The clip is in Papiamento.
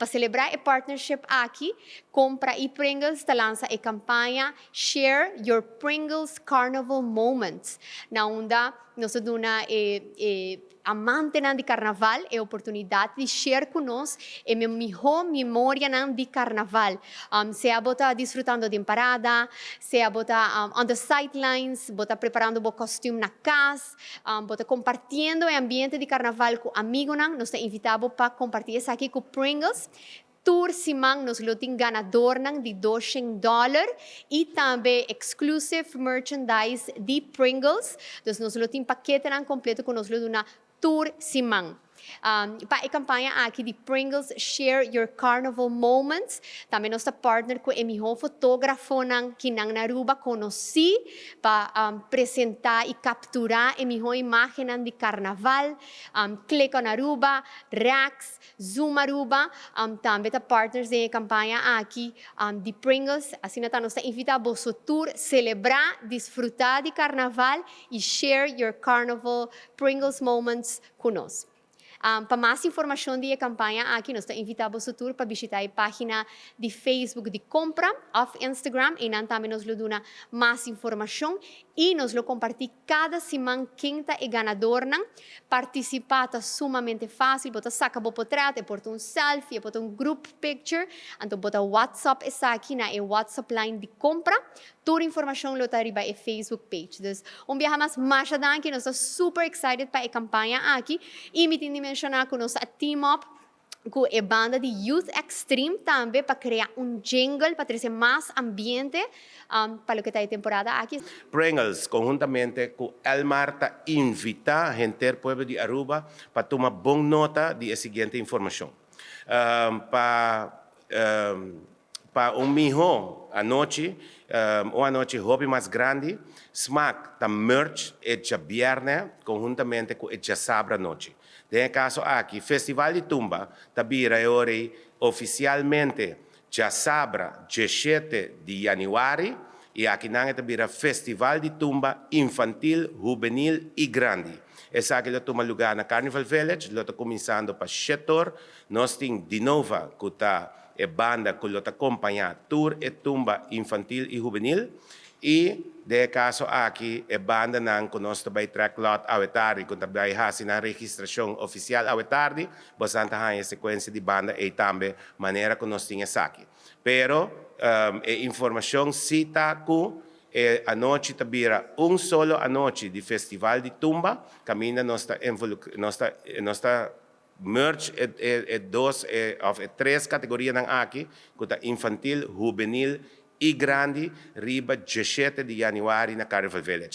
Pa celebra e partnership aki, Compra y Pringles ta lansa e campaña Share Your Pringles Carnival Moments, na unda nos ta duna e amantenan di carnaval e oportunidad di share cu nos e miho memorianan di carnaval. Sea bo ta disfrutando di parada, sea bo ta on the sidelines, bo ta preparando bo costume na cas, bo ta compartiendo e ambiente di carnaval cu amigonan, nos ta invita bo pa comparti esaki cu Pringles. Tur siman nos lo tin ganadornan di $200 y tambe exclusive merchandise di Pringles. Anto nos lo tin paketenan completo cu nos lo duna tur siman. Pa e campaña aki di Pringles Share Your Carnival Moments, tambe nos ta partner cu e miho fotografonan cu nan na Aruba conoci pa presenta y captura e miho imagen di carnaval, Click on Aruba, Rex, Zoom Aruba, tambe ta partners den e campaña aki di Pringles. Asina ta, nos ta invita bo tur celebra, disfruta di carnaval y share your carnival Pringles moments cu nos. Pa mas informacion di e campaña aki, nos ta invita bo tur pa bishita e pagina di Facebook di Compra of Instagram y nan tambe nos lo duna mas informacion y nos lo comparti cada siman ken ta e ganadornan. Participa ta sumamente facil, bo ta saca bo portret, por ta un selfie, por ta un group picture, anto bo ta WhatsApp esaki na e WhatsApp line di Compra. Tur informacion lo ta riba e Facebook page. Dus, un biaha mas, masha danki, nos ta super excited pa e campaña aki y mi tin di menciona cu nos a team up cu e banda di Youth Extreme tambe pa crea un jingle pa trece mas ambiente pa loke ta e temporada aki. Pringles, conhuntamente cu Elmar, ta invita henter pueblo di Aruba pa tuma bon nota di e siguiente informacion. Pa un miho anochi, un anochi hopi mas grandi, Smaak ta merge e diabierne conhuntamente cu e diasabra anochi. Den e caso aki, Festival di Tumba ta bira oficialmente diasabra 17 di januari y aki nan ta bira Festival di Tumba Infantil, Hubenil y Grandi. Esaki lo tuma luga na Carnival Village, lo ta cuminsando pa 7'or. Nos tin Dinova, cu ta e banda cu lo ta acompaña tur e tumba infantil y hubenil. Y den e caso aki, e bandanan cu nos tambe track lot awe tardi, cu tambe haci e registracion oficial awe tardi, bo ta haya secuencia di banda y tambe manera cu nos tin esaki. Pero e informacion si ta cu e anochi ta bira un solo anochi di Festival di Tumba, caminda nos ta merge e dos of e tres categorianan aki, cu ta infantil, hubenil y grandi, riba 17 di januari na Carnival Village.